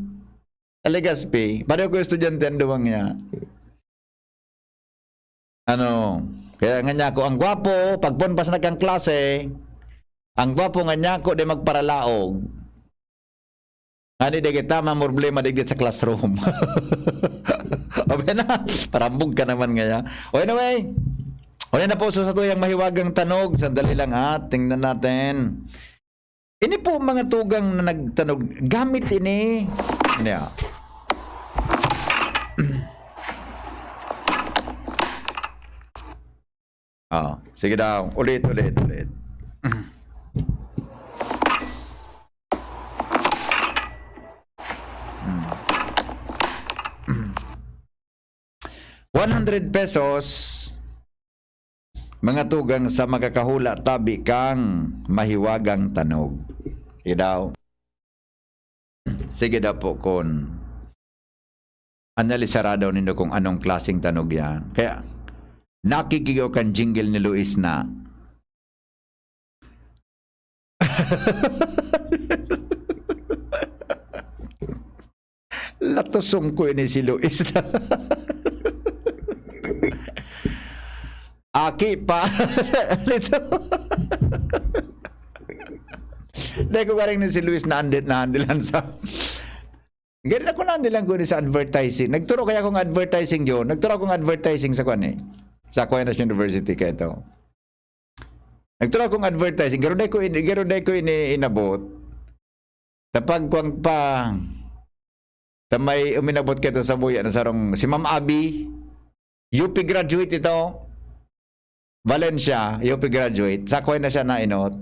Sa Legazpi. Pareho ko estudyante ang duwang niya. Ano, kaya nga niya ako, ang gwapo, pagpunpas na kang klase, ang gwapo nga niya ako, di magparalaog. Ani di kita, problema di sa classroom. Okay na, parambog ka naman ngaya. O anyway, wala na po sa tuyang mahiwagang tanog. Sandali lang ha, tingnan natin. Ini po mga tugang na nagtanog, gamit ini. Ano yan? Oh, sige daw. Ulit, ulit, ulit. One hundred pesos, mga tugang sa makakahula tabi kang mahiwagang tanog. Sige daw. Sige daw po kun analisara daw nindo kung anong klaseng tanog yan. Kaya, Nakikigo kan jingle ni Luis na. Latosong ko ini si Luis na. Aki pa. Lito. Dahil ko garing ni si Luis na andit na andilan sa Gani ako nandilan ko ni sa advertising. Nagturo kaya akong advertising yun. Nagturo akong advertising sa kwan eh. Sa Aquinas University kaya ito. Nagturo akong advertising. Garo day ko, in, garo day ko ini inabot. Tapag kwang pa, ta may uminabot kaya ito sa buya na sarong, si Ma'am Abby, U P graduate ito. Valencia, U P graduate. Sa Aquinas siya nainot.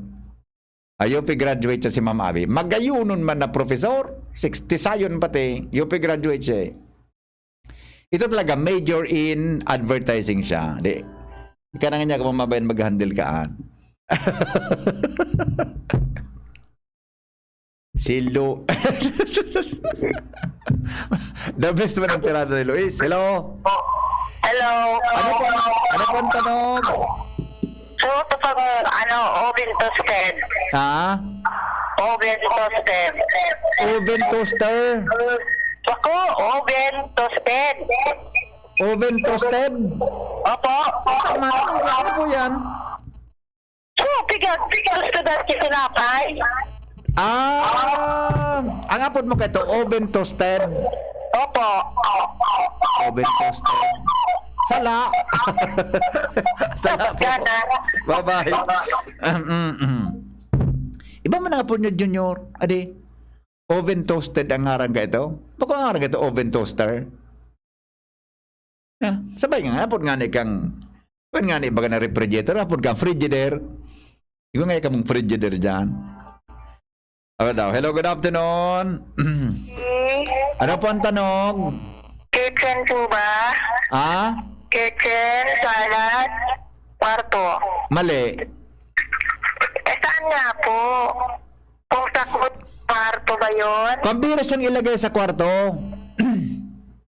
Ah, U P graduate siya si Ma'am Abby. Magayunon man na professor, sixty sayon pati, U P graduate siya eh. Ito talaga, major in advertising siya. Di, kailangan niya kung mabayan mag-handle ka, ah. Si Lu-, the best man ang tirada ni Luis. Hello? Hello. Ano po, ano po ang tanog? So, ito pang, ano, oven toasted. Ha? Oven toasted. Oven toaster? Ako, oven toasted. Oven toasted? Opo. Tama. Ano po yan? So, piga, piga, toasted at tinapay. Ah, ang apod mo kay to, oven toasted. Opo. Oven toasted. Sala. Sala po. Gana. Bye-bye. Mm-mm. Iba man ang apod niyo, Junior. Adi, oven toasted ang ngaran ka ito? Bako ang ngaran ka ito, oven toaster? Ah, sabay nga, apod nga ni kang, apod nga ni baga na refrigerator, apod kang frigidaire. Igo nga kamong frigidaire dyan. Ano daw? Hello, good afternoon. Ano po ang tanog? Kitchen po ba? Ah? Kitchen, salad, kwarto. Mali. Eh, saan nga po? Kung sa kwarto ba yun? Pambihira siyang ilagay sa kwarto.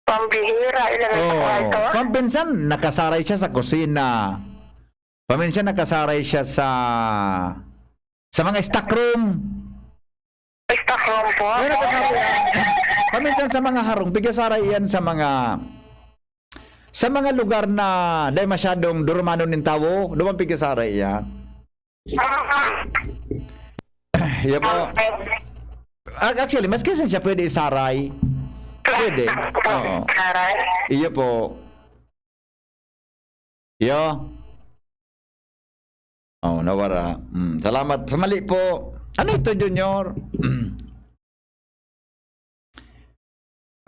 Pambihira, ilagay sa Oo. kwarto? Pamminsan, nakasaray siya sa kusina. Paminsan, nakasaray siya sa, sa mga stock room. Stock room po? Meron pa sabi, paminsan sa mga harong, pigasaray iyan sa mga, sa mga lugar na dai masyadong durumanon nin tawo, duman pigasaray iyan. Ah, Iyo po. okay. Ac-, actually, mas kasi siya pwede isaray. Pwede. Oo. Saray? Iyo po. Iyo. Oh, nawara. Mm, salamat. Sa mali po. Ano ito, Junior? Mm.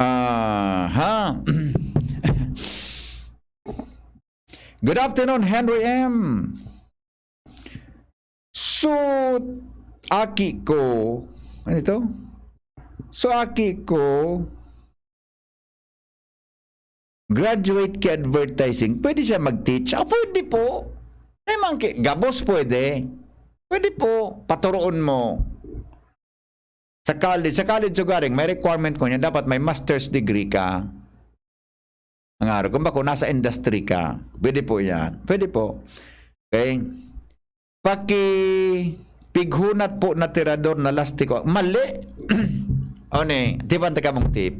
Aha. Good afternoon, Henry M. So, aki ko, ano ito? So, aki ko, graduate ki advertising, pwede siya mag-teach? Ah, pwede po. Naman ki, gabos pwede. Pwede po, paturoon mo. Sa college, sa college, ugaring, may requirement ko niya, dapat may master's degree ka. Ang araw, kung bako, nasa industry ka, pwede po yan. Pwede po. Okay? Paki-, pighunat po na tirador na lastiko. Mali! O ni, tipan ta kamong tip.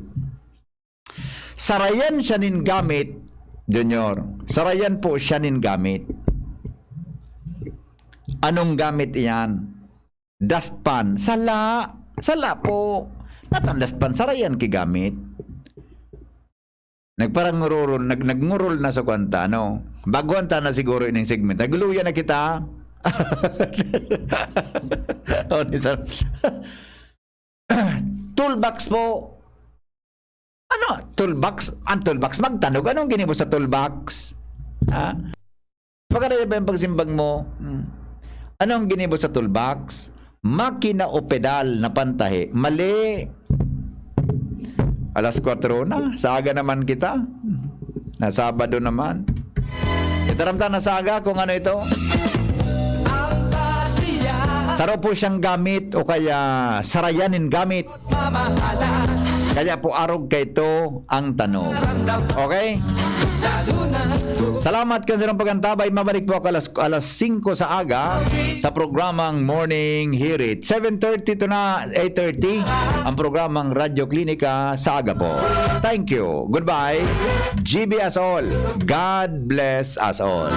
Sarayan siya nin gamit, Junior. Sarayan po siya nin gamit. Anong gamit iyan? Dustpan. Sala. Sala po. Natang dustpan, sarayan ki gamit. Nagparangururol, nag-, nagngurol na sa kwanta, no? Baguhan ta na siguro ining segment. Nagluya na kita. O, ni sir. Toolbox po. Ano? Toolbox? Ang toolbox magtanog. Anong ginibo sa toolbox? Ha? Pagkadaya ba yung pagsimbag mo? Hmm. Anong ginibo sa toolbox? Makina o pedal na pantahi? Mali. Alas kwatro na. Sa aga naman kita. Na Sabado naman. Itaram ta na sa aga kung ano ito. Saro po siyang gamit o kaya sarayan nin gamit. Kaya po arog kay to ang tanog. Okay? Salamat kan sarong pag-antabay. Mabalik po ako alas, alas singko sa aga sa programang Morning Hirit. Seven thirty to na eight thirty, ang programang Radyo Klinika sa aga po. Thank you. Goodbye. G B us all. God bless us all.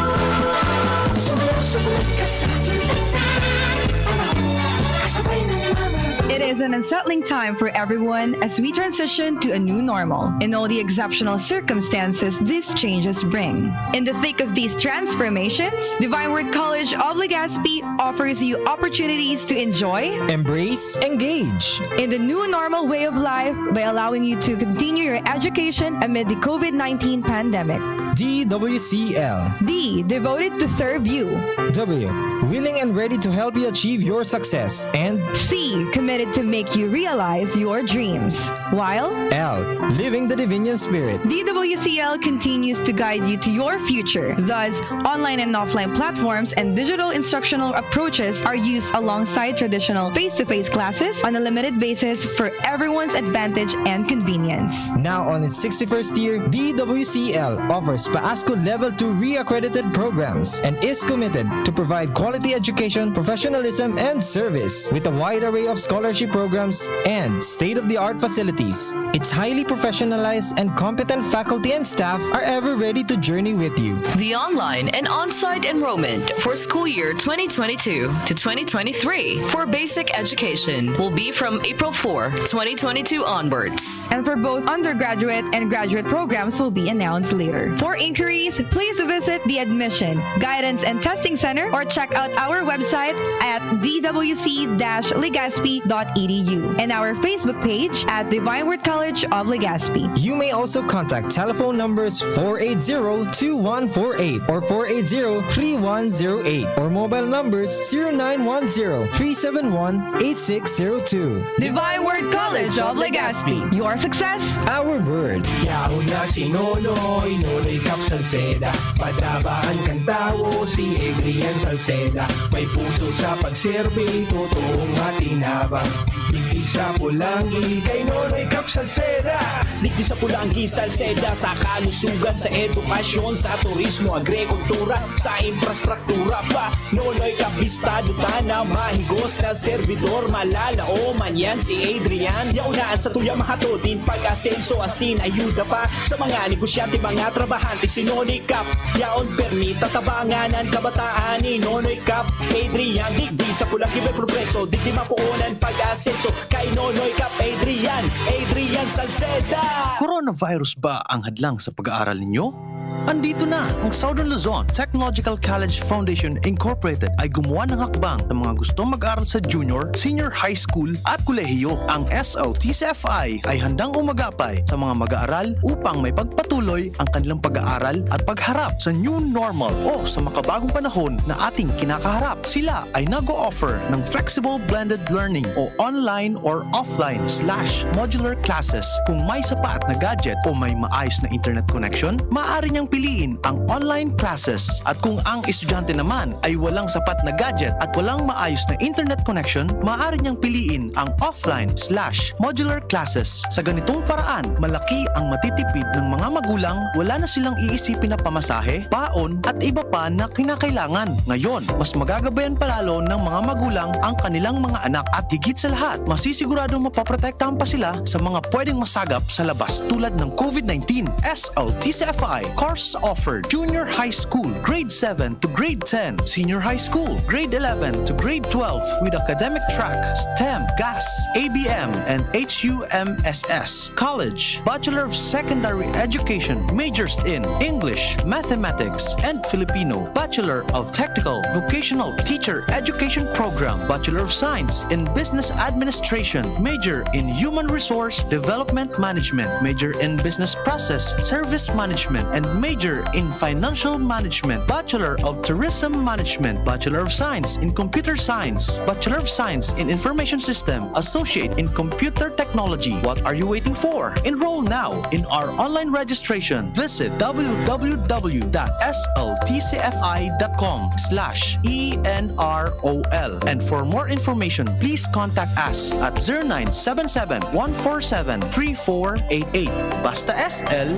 It is an unsettling time for everyone as we transition to a new normal and all the exceptional circumstances these changes bring. In the thick of these transformations, Divine Word College of Legazpi offers you opportunities to enjoy, embrace, engage in the new normal way of life by allowing you to continue your education amid the COVID nineteen pandemic. D W C L. D, devoted to serve you. W, willing and ready to help you achieve your success. And C, committed to make you realize your dreams. While L, living the Divinian Spirit. D W C L continues to guide you to your future. Thus, online and offline platforms and digital instructional approaches are used alongside traditional face-to-face classes on a limited basis for everyone's advantage and convenience. Now on its sixty-first year, D W C L offers PAASCO Level two re-accredited programs and is committed to provide quality education, professionalism, and service with a wide array of scholarship programs and state-of-the-art facilities. Its highly professionalized and competent faculty and staff are ever ready to journey with you. The online and on-site enrollment for school year twenty twenty-two to twenty twenty-three for basic education will be from April fourth, twenty twenty-two onwards. And for both undergraduate and graduate programs will be announced later. For inquiries, please visit the Admission, Guidance and Testing Center or check out our website at d w c dash legazpi dot e d u and our Facebook page at Divine Word College of Legazpi. You may also contact telephone numbers four eight zero two one four eight or four eight zero three one zero eight or mobile numbers zero nine one zero three seven one eight six zero two. Divine Word College of Legazpi. Your success, our word. Yaon na si Nonoy, Nonoy Cap Salceda. Padabaan kan tawo si Adrian Salceda. May puso sa pagserbi, totoong matinabang. Digdi sa Pulanggi, kay Nonoy Cap Salceda. Digdi sa Pulanggi, Salceda, sa kalusugan, sa edukasyon, sa turismo, agrikultura, sa infrastruktura pa. Nonoy Cap, bistado ta na mahigos na serbidor, malalaoman yan si Adrian. Yaon na sa tuya mahatod nin pag-asenso, asin ayuda pa sa mga negosyante, mga trabahante. Si Nonoy Cap, yaon permi tatabangan an kabataan ni Nonoy Cap. Adrian, digdi sa Pulanggi may progreso, digdi mapoon an pag-asenso. Kay Nonoy Cap, Adrian, Adrian Salceda. Coronavirus ba ang hadlang sa pag-aaral ninyo? Andito na! Ang Southern Luzon Technological College Foundation Incorporated ay gumawa ng hakbang sa mga gustong mag-aral sa junior, senior high school at kolehiyo. Ang S L T C F I ay handang umagapay sa mga mag-aaral upang maipagpatuloy ang kanilang pag-aaral at pagharap sa new normal o sa makabagong panahon na ating kinakaharap. Sila ay nag-o-offer ng flexible blended learning o online or offline slash modular classes. Kung may sapat na gadget o may maayos na internet connection, maaari niyang piliin ang online classes. At kung ang estudyante naman ay walang sapat na gadget at walang maayos na internet connection, maaari niyang piliin ang offline slash modular classes. Sa ganitong paraan, malaki ang matitipid ng mga magulang, wala na silang iisipin na pamasahe, baon, at iba pa na kinakailangan. Ngayon, mas magagabayan pa lalo ng mga magulang ang kanilang mga anak at higit sa lahat, masisiguradong mapoprotektahan pa sila sa mga pwedeng masagap sa labas tulad ng COVID nineteen. S L T C F I course offered Junior High School, Grade seven to Grade ten, Senior High School, Grade eleven to Grade twelve with academic track STEM, GAS, A B M, and H U M S S. College, Bachelor of Secondary Education, majors in English, Mathematics, and Filipino, Bachelor of Technical Vocational Teacher Education Program, Bachelor of Science in Business Administration, major in Human Resource Development Management, major in Business Process Service Management, and major in Financial Management, Bachelor of Tourism Management, Bachelor of Science in Computer Science, Bachelor of Science in Information System, Associate in Computer Technology. What are you waiting for? Enroll now in our online registration. Visit w w w dot s l t c f i dot com slash e n r o l. And for more information, please contact us at zero nine seven seven, one four seven, three four eight eight. Basta S L,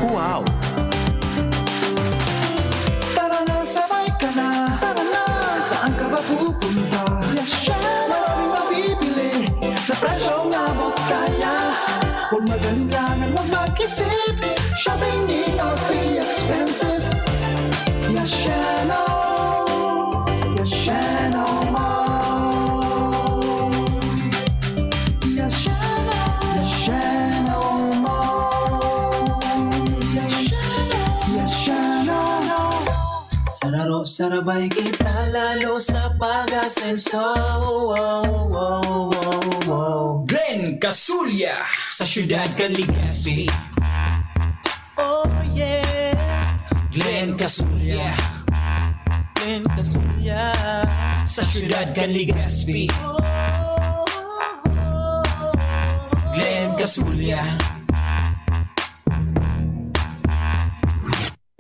wow! Sip, shopping need not be expensive. Yashano, Yashano Mall. Yashano, Yashano Mall. Yashano, Yashano. Sararo, sarabay kita lalo sa pag-asenso. Wow, wow, wow, wow. Glenn Casulya sa siyudad kan Legazpi. Oh yeah. Glenn Casulya. Glenn Casulya sa siyudad kan Legazpi. Oh, Glenn Casulya.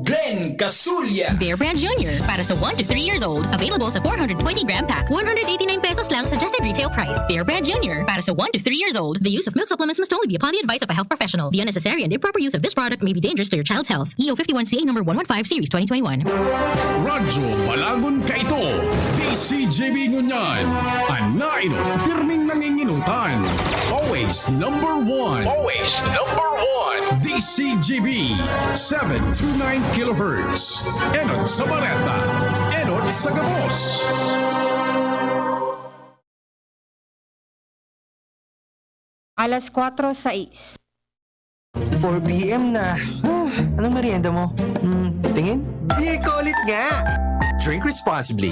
Glenn Casulya. Bear Brand Junior para sa one to three years old. Available sa four hundred twenty gram pack, one hundred eighty-nine pesos lang suggested retail price. Bear Brand Junior para sa one to three years old. The use of milk supplements must only be upon the advice of a health professional. The unnecessary and improper use of this product may be dangerous to your child's health. E O fifty-one C A number one one five series twenty twenty-one. Radyo Balagon kaito, D C G B ngunyan. An nainot, pirming nanginginutan. Always number one. Always number one. D C G B, seven two nine kilohertz. Enot sa bareta, enot sa gabos. Alas kwatro sais. Four P M na. Ah, anong merienda mo? Hmm, tingin? Beer ka ulit nga! Drink responsibly.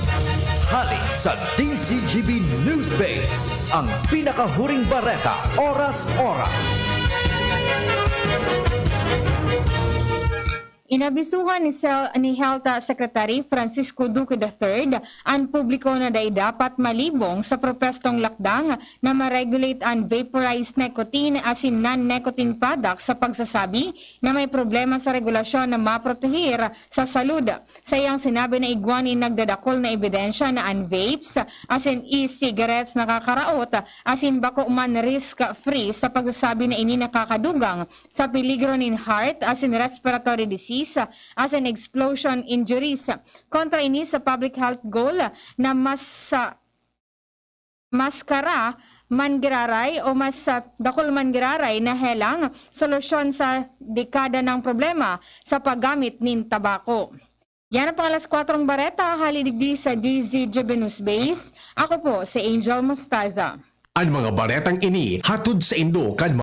Hali sa D C G B News Base, ang pinakahuring bareta, oras-oras. Inabisuhan ni Sel-, ni Health Secretary Francisco Duque the third an publiko na dai dapat malibong sa propwestong lakdang na ma-regulate an vaporized nicotine asin non-nicotine products sa pagsasabi na may problema sa regulasyon na maproteher sa salud. Sa iyang sinabi na igwa nin nagdadakul na ebidensya na an vapes asin e-cigarettes nakakaraot asin bako man risk-free sa pagsasabi na ini nakakadugang sa peligro nin heart asin respiratory disease asin explosion injuries. Kontra ini sa public health goal na mas, ah, mas kara man giraray o mas, ah, dakul man giraray na helang solusyon sa dekada ng problema sa paggamit nin tabako. Yan ang pang alas kwatrong bareta, hali digdi sa D Z G B News Base. Ako po si Angel Mostaza. An mga baretang ini hatod saindo kan